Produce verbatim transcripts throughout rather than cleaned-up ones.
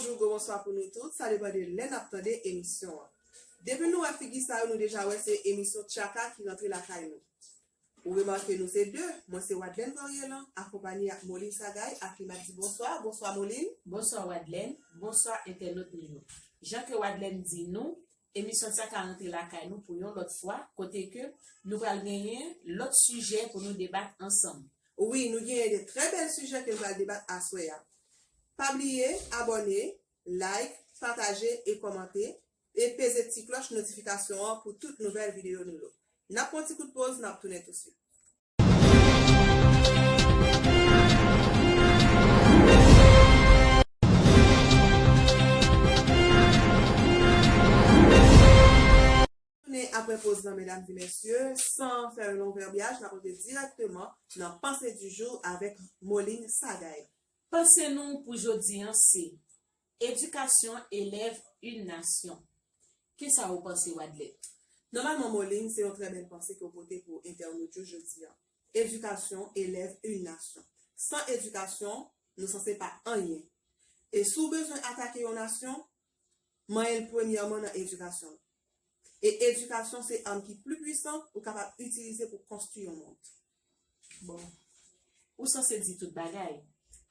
Bonjou, gwo bonswa pou nou tout. Sa depann de lè n ap tande emisyon an. Depi nou wè figi sa yo, nou deja wè se emisyon Tchaka ki rantre lakay nou. Ou remake nou se de. Mwen se Wadlène Corriélan, akonpanye ak Moline Sagay, ak li m ap di bonswa. Bonswa, Moline. Bonswa, Wadlène. Bonswa, entènot nou yo. Jan ke Wadlène di nou, emisyon Tchaka rantre lakay nou pou yon lòt fwa, kote ke nou pral genyen lòt sijè pou nou debat ansanm. Wi, nou genyen de trè bèl sijè ke nou pral debat aswè a. Pa bliye abòne, like, pataje e kòmante, e peze ti klòch notifikasyon an pou tout nouvèl videyo nou yo. N ap pran ti kout poz, n ap tounen tousuit. Tounen apre poz lan, medam e mesye, san fè lon vèbyaj, n ap rantre dirèkteman nan panse di jou avèk Moline Sagay. Panse nou pou jodi an se edikasyon elèv, yon nasyon. Kisa ou panse, Wadlène? Nòmalman, Moline, se yon trè bèl panse ke w pote pou entènot yo jodi an. Edikasyon elèv, yon nasyon. San edikasyon, nou sanse pa anyen. E si w bezwen atake yon nasyon, manyen l premyèman nan edikasyon l. E edikasyon se arm ki pli pwisan ou kapab itilize pou konstwi yon mond. Bon, ou sanse di tout bagay.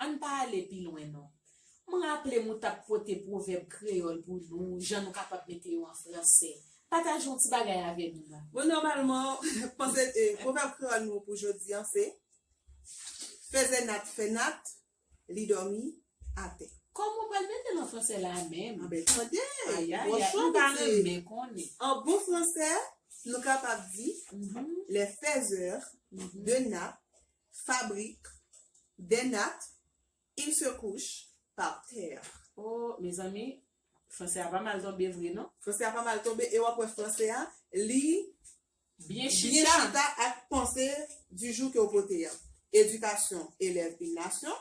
Ann pa ale pi lwen non. M raple m ou t ap pote pwovèb kreyòl pou nou, jan nou kapab mete yo an fransè. Pataje yon ti bagay avè nou la. Bon, nòmalman, panse, eh, pwovèb kreyòl nou pou jodi an se, fèzè nat fè nat, li dòmi atè. Kòman w pral mete l an fransè la menm? Anben, tande, ayayay, m ta renmen konnen. An bon fransè, nou kapab di, mhm, les faiseurs, mhm, de nattes fabriquent des nattes, ils se couchent par terre. Oh, mezanmi, fransè a pa mal tonbe vre, non? Fransè a pa mal tonbe, e w ap wè fransè a, li byen chita ak panse di jou ke w pote a. Edikasyon elèv, yon nasyon.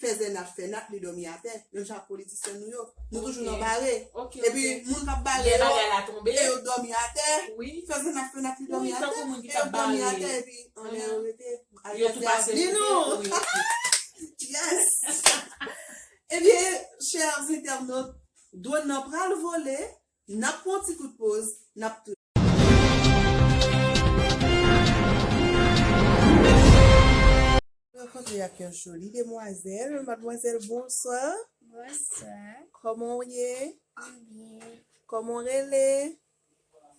Fèzè nat fè nat, li dòmi atè. Menm jan ak politisyen nou yo. Nou toujou nan bare. Epi moun k ap bare yo, e yo dòmi atè. Fèzè nat fè nat, li dòmi atè. E yo dòmi atè, epi anlè yo rete. Yo tou pase. Yes! Ebyen, chers internautes, dwòn nan pral vole, n ap pran ti kout poz, n ap tou. Rankontre ak yon joli demwazèl. Madmwazèl, bonswa. Bonswa. Kòman w ye? M byen. Kòman w rele?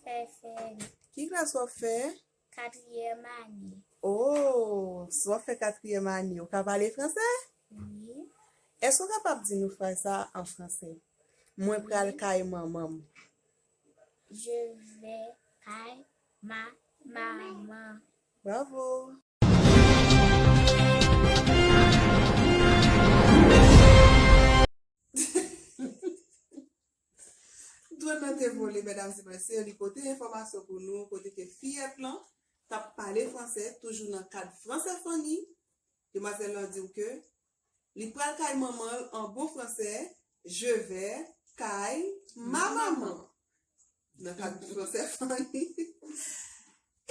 Fèfèn. Ki klas w ap fè? Katriyèm ane. Oh, si w ap fè katriyèm ane, ou ka pale fransè? Wi. Èske w kapab di nou fraz sa a an fransè? Mwen pral kay manman m. Je vais kay ma maman. Bravo. Dwòn nan te vole, medam e mesye, li pote enfòmasyon pou nou, kote ke fiyèt lan t ap pale fransè, toujou nan kad fransèfoni. Demwazèl lan di w ke li pral kay manman l an bon fransè, je vais kay ma maman. Nan kad fransèfoni.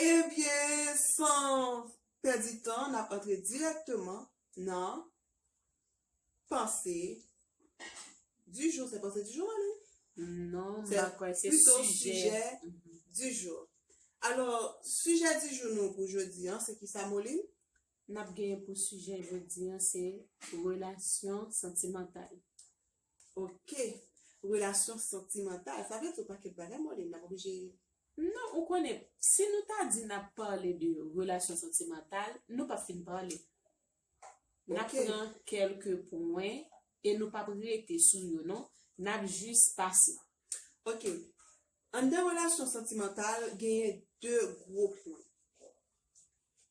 Ebyen, san pèdi tan, n ap antre dirèkteman nan panse di jou. Se panse di jou, Manou? Non, m pa kwè se pito sijè di jou. Alò, sijè di jou nou pou jodi an, se kisa, Moline? N ap genyen pou sijè jodi an, se relasyon santimantal. Ok, relasyon santimantal, sa vle di yon pakèt bagay, Moline, n ap oblije. Non, ou konnen, si nou ta di n ap pale de relasyon santimantal, nou p ap fin pale. N ap pran kèlke pwen e nou p ap rete sou yo, non. N ap jis pase. Ok. Anndan relasyon santimantal, genyen de gwo pwen,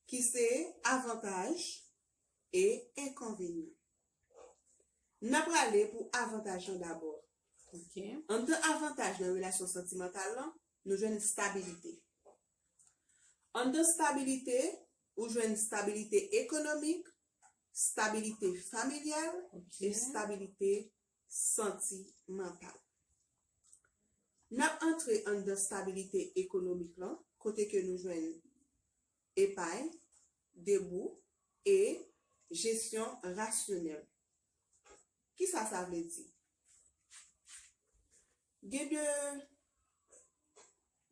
ki se avantaj e enkonvenyan. N ap prale pou avantaj lan dabò. Ok. Anndan avantaj nan relasyon santimantal lan, nou jwenn stabilite. Anndan stabilite, ou jwenn stabilite ekonomik, stabilite familyal, ok, e stabilite santimantal. N ap antre anndan stabilite ekonomik lan, kote ke nou jwenn epay, debou e jesyon rasyonèl. Kisa sa vle di? Gen de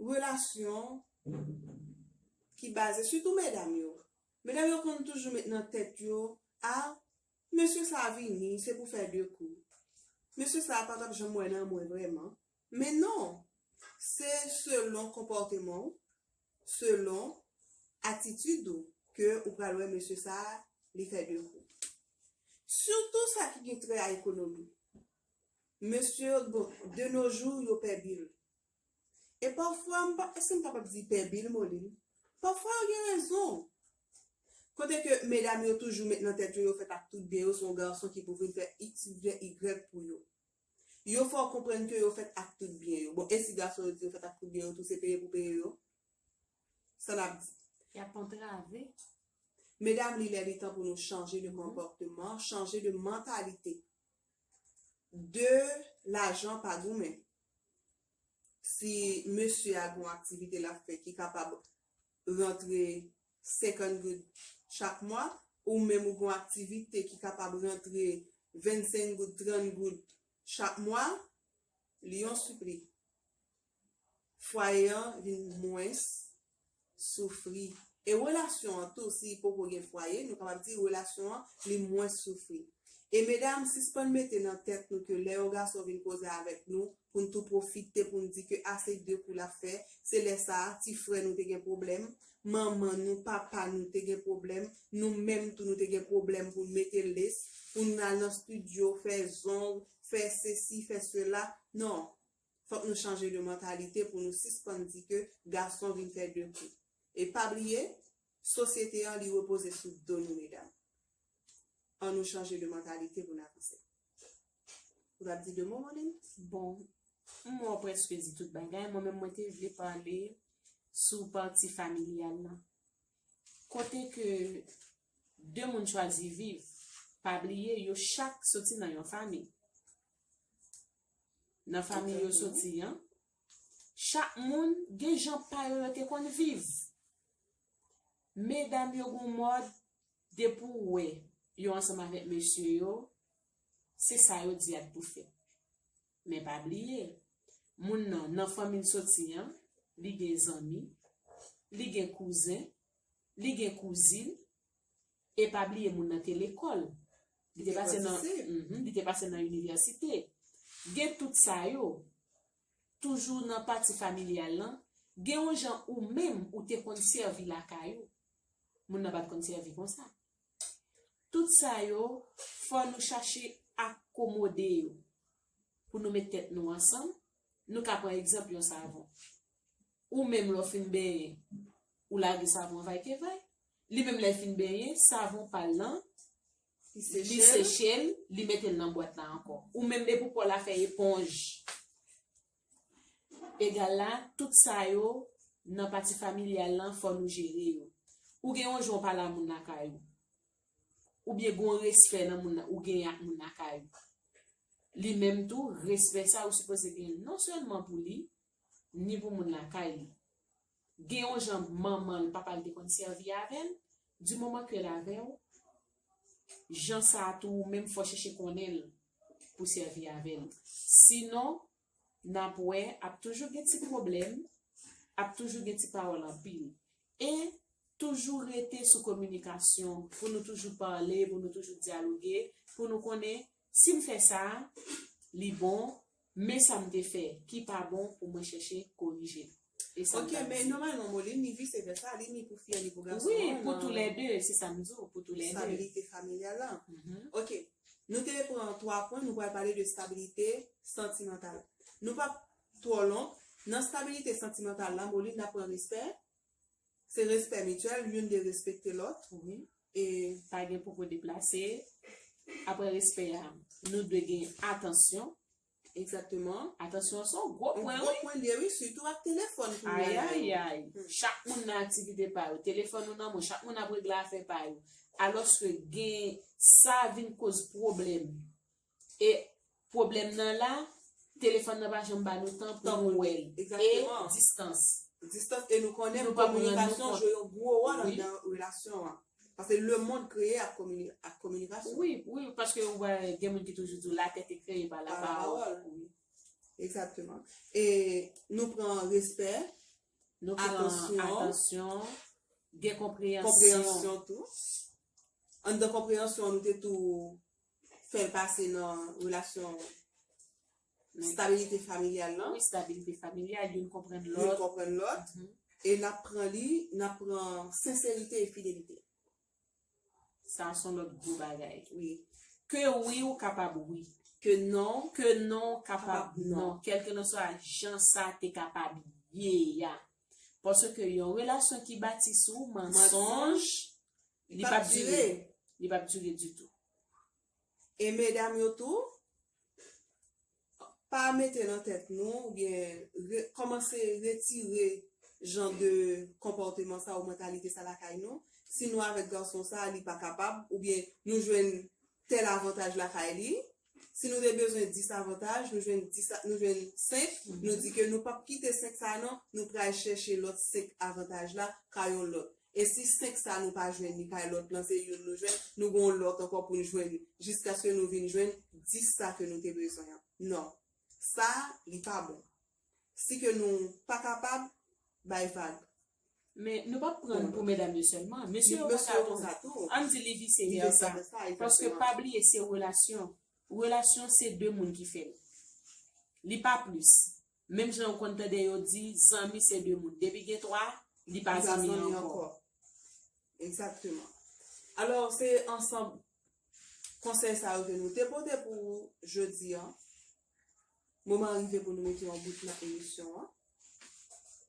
relasyon ki baze, sitou medam yo. Medam yo konn toujou met nan tèt yo, a, mesye sa a vini, se pou fè de kou. Mesye sa a pa t ap janm wè nan mwen vrèman. Men non, se selon konpòteman w, selon atitid ou, ke ou pral wè mesye sa a, li fè de kou. Sitou sa ki gen trè a ekonomi. Mesye, bon, de nos jours, yo pè bil. E pafwa, m pa, èske m kapab di pè bil, Moline? Pafwa, yo gen rezon. Kote ke medam yo toujou met nan tèt yo, yo fèt ak tout byen yo, se yon gason ki pou vin fè X, Y pou yo. Yo fè w konprann ke yo fèt ak tout byen yo. Bon, e si gason yo di yo fèt ak tout byen yo, tou se peye pou peye yo? Sa n ap di. Y ap antrave. Medam, li lè, li tan pou nou chanje de konpòteman, chanje de mantalite. De lajan pa goumen. Si mesye a gon aktivite l ap fè ki kapab rantre senkant goud chak mwa, ou menm ou gon aktivite ki kapab rantre vennsenk goud, trant goud chak mwa, li yon sipli. Fwaye an vin mwens soufri. E relasyon an tou, si poko gen fwaye, nou kapab di relasyon an, li mwens soufri. E medam, sispann mete nan tèt nou ke lè yon gason vin koze avèk nou, pou n tou pwofite, pou n di ke a se de kou l ap fè, se lè sa a, ti frè nou te gen pwoblèm, manman nou, papa nou te gen pwoblèm, nou menm tou nou te gen pwoblèm pou n mete lace, pou n al nan estidyo, fè zong, fè sesi, fè sela. Non. Fòk nou chanje de mantalite pou nou sispann di ke gason vin fè de kou. E pa bliye, sosyete an li repoze sou do nou, medam. Ann nou chanje de mantalite pou n avanse. Ou t ap di de mo, Moline? Bon, m wè w prèske di tout bagay. Mwen menm, mwen te vle pale sou pati familyal la. Kote ke de moun chwazi viv, pa bliye, yo chak soti nan yon fanmi. Nan fanmi yo soti an, chak moun gen jan pa yo, yo te konn viv. Medam yo gon mòd, depi w wè yo ansanm avèk mesye yo, se sa yo di a pou fè. Men pa bliye, moun nan, nan fanmi l soti an, li gen zanmi, li gen kouzen, li gen kouzin, e pa bliye moun nan te lekòl. Li te pase nan, mhm, li te pase nan inivèsite. Gen tout sa yo, toujou nan pati familyal lan, gen yon jan ou menm ou te konn sèvi lakay ou. Moun nan pa t konn sèvi konsa. Tout sa yo, fò nou chache akomode yo. Pou nou met tèt nou ansanm, nou ka pran egzanp yon savon. Ou menm lè w fin benyen, ou lage savon an vaykevay. Li menm lè l fin benyen, savon pa l lan, li seche l, li mete l nan bwat la ankò. Ou menm depi w pa w la fè eponj. Egal la, tout sa yo, nan pati familyal lan, fò nou jere yo. Ou gen yon jan w pale a moun lakay ou. Oubyen gen yon respè nan moun nan, ou genyen ak moun lakay ou. Li menm tou, respè sa ou sipoze genyen non sèlman pou li, ni pou moun lakay li. Gen yon jan manman l, papa l te konn sèvi avè l, di moman ke l avè w, jan sa a tou ou menm fò chèche konnen l pou sèvi avè l. Sinon, n ap wè, ap toujou gen ti pwoblèm, ap toujou gen ti pawòl anpil. E toujou rete sou kominikasyon, pou nou toujou pale, pou nou toujou dyaloge, pou nou konnen, si m fè sa, li bon, men sa m te fè ki pa bon pou mwen chèche korije l. E sa m ta di. Ok, men nòmalman, Moline, ni vise vèsa, li ni pou fi an, ni pou gason an. Wi, pou toulède, se sa m di w, pou toulède. Stabilite familyal la. Mhm. Ok, nou te pran twa pwen, nou pral pale de stabilite santimantal. Nou p ap twò long. Nan stabilite santimantal la, Moline, n ap pran respè. Se respè mityèl, youn dwe respekte lòt. Wi. E pa gen poko deplase. Apre respè a, nou dwe gen atansyon. Egzakteman. Atansyon an se yon gwo pwen, wi. Yon gwo pwen li ye, wi, sitou ak telefòn kounye a la. Ayayay. Hmm. Chak moun nan aktivite pa yo. Telefòn ou nan men w, chak moun ap regle afè pa yo. Alòske gen sa vin koz pwoblèm. E pwoblèm nan la, telefòn nan pa janm ba nou tan pou nou wè l. Egzakteman. E distans. Distans, e nou konnen kominikasyon jwe yon gwo wòl anndan relasyon an. Paske lemonn kreye ak komini-, ak kominikasyon. Wi, wi, paske ou wè, gen moun ki toujou di w, la tête est créée par la parole. Wi. Egzakteman. E nou pran respè, Nou pran Atansyon. Atansyon, gen konpreyansyon. Konpreyansyon tou. Anndan konpreyansyon an, nou te tou fè l pase nan relasyon stabilite familyal lan. Wi, stabilite familyal, youn konprann Youn lòt. Konprann lòt. Mhm. E n ap pran li, n ap pran senserite e fidelite. Sa se yon lòt gwo bagay. Wi. Ke wi ou kapab wi. Ke non, Ke non ou kapab Kapab non. Non. Kèlkelanswa jan sa te kapab ye a. Paske yon relasyon ki bati sou mansonj, li p ap dire. Li p ap dire ditou. E medam yo tou, pa mete nan tèt nou, oubyen re, kòmanse retire jan de konpòteman sa ou mantalite sa lakay nou. Si nou avèk gason sa, li pa kapab, oubyen nou jwenn tèl avantaj lakay li. Si nou te bezwen dis avantaj, nou jwenn dis, nou jwenn senk, nou di ke nou p ap kite senk sa non, nou pral chèche lòt senk avantaj la kay yon lòt. E si senk sa nou pa jwenn li kay lòt lan, se youn nou jwenn, nou gon lòt ankò pou n jwenn, jiskaske nou vin jwenn dis sa ke nou te bezwen an. Non. Sa, li pa bon. Si ke nou pa kapab, bay vag. Men nou p ap pran pou medam yo sèlman. Mesye yo pa Mesye ka yo konsa tou. Ann di li vise Li vèsa. vise vèsa, Paske egzakteman. Pa bliye se relasyon. Relasyon se de moun ki fè l. Li pa plis. Menm jan ou konn tande yo di, zanmi se de moun. Depi gen twa, li pa Li pa zanmi zanmi ankò. Egzakteman. Alò, se ansanm konsèy sa yo ke nou te pote pou jodi an. Moman an rive pou nou mete yon bout nan emisyon an.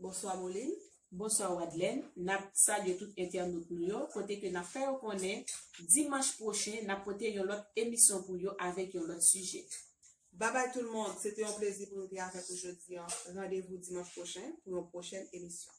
Bonswa, Moline. Bonswa Wadlène, n ap salye tout entènot nou yo, kote ke n ap fè yo konnen dimanch pwochen n ap pote yon lòt emisyon pou yo avèk yon lòt sijè. Babay tout le monde, se te yon plezi pou nou te avèk ou jodi an. Randevou dimanch pwochen pou yon pwochèn emisyon.